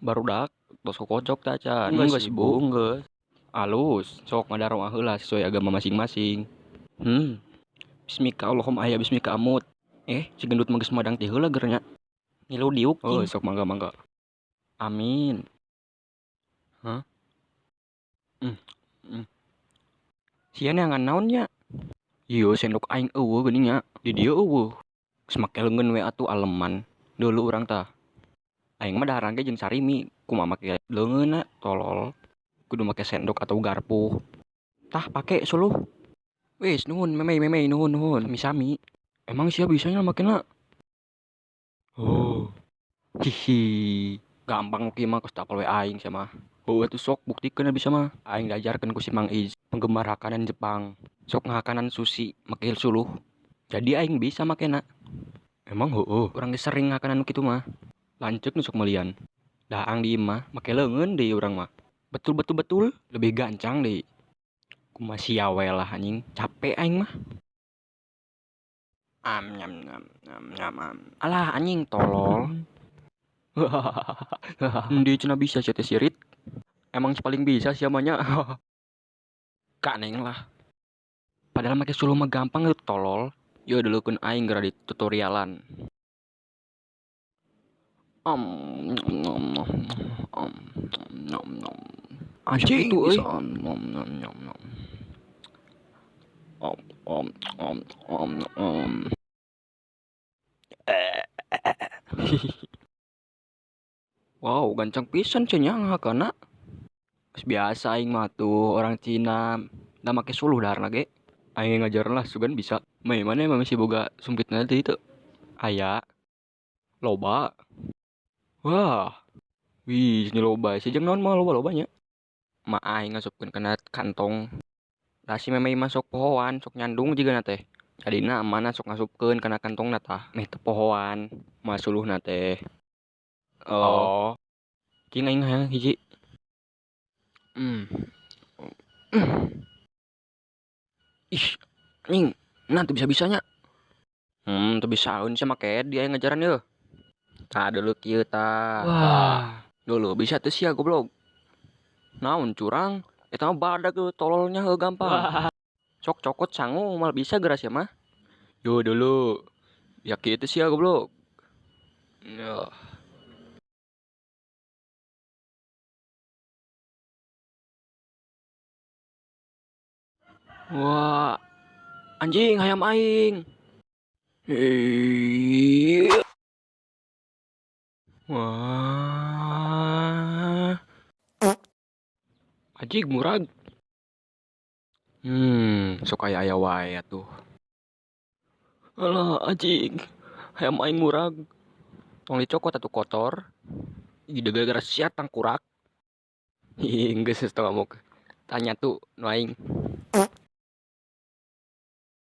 Barudak tos kokocok teh acan. Enggeus Enggeus Ibu. Ibu, enggeus. Alus, sok ngadaroa heula sesuai agama masing-masing. Bismika Allahumma ahya bismika amut. Si gendut mah geus madang ti heula ger nya. Ngilu diuk Oh, cing. sok mangga mangga. Amin. Hah? Sia neangan naon nya? Ieu sendok aing eueuh geuning nya. Di dieu eueuh. Geus make leungeun we atuh aleman. Deuleu urang tah. Aing mah daharan ge jeung sarimi, kumaha make leungeunna tolol. Kudu make sendok atau garpu. Tah pake suluh. Wis nuhun memei memei nuhun nuhun sami-sami. Emang sia bisa nya makena? Oh. Hihi. Gampang kieu mah geus apal we aing sia mah. Heueuh atuh sok buktikeun bisa mah. Aing diajarkeun ku si Mang Iz, penggemar hakanan Jepang. Sok ngahakanan sushi make suluh. Jadi aing bisa makena. Emang heueuh, urang ge sering ngahakanan nu kitu mah. Lanceuk nu sok meulian. Daang di imah make leungeun deui urang mah. Betul betul betul, lebih gancang deui. Kumaha sia we lah anjing, capek aing mah. Am nyam nyam nyam nyam am. Alah anjing tolol. Endi cenah bisa sia teh sirit. Emang si paling bisa sia mah nya. Kaneng lah. Padahal make suluh mah gampang heuh tolol. Yeuh deuleukeun aing geura di tutorialan. Am nyam nyam am nyam nyam. Anjing itu euy. Om nyam nyam nyam. Om om om om om. Wow, gancang pisan cenah ngahakana. Geus biasa aing mah tuh orang Cina. Da make suluh daharna ge. Aing ngajaran lah sugan bisa. Meh mana emang masih boga sumpitna teh itu. Aya. Loba. Wah. Wih, ini loba. Si jeung naon mah loba-lobanya. Ma aing ngasupkeun kana kantong. Da si memei mah sok pohoan, sok nyandung jigana teh. Jadina amana sok ngasupkeun kana kantongna tah, meh teu pohoan mah suluhna teh. Oh. Cing aing hayang hiji. Ih, anjing, nah teu bisa-bisanya. Teu bisaeun sia make dia aing ngajaran yeuh. Tah deuleu kieu tah. Wah, deuleu bisa teu sia goblok. Naon curang? Eta mah badag eueuh tololnya heuh gampang. Sok cokot sangu moal bisa geura sia mah. Yo deuleu. Ya kieu teh sia goblok. Yeuh. Wah, anjing hayam aing. Hei. Wah. Anjing murag. Sok aya-aya wae atuh. Alah anjing, hayam aing murag. Tong dicokot atuh kotor. Ih, gara-gara sia tangkurak. Ih, geus tong ngamuk. Tanya tuh nu aing.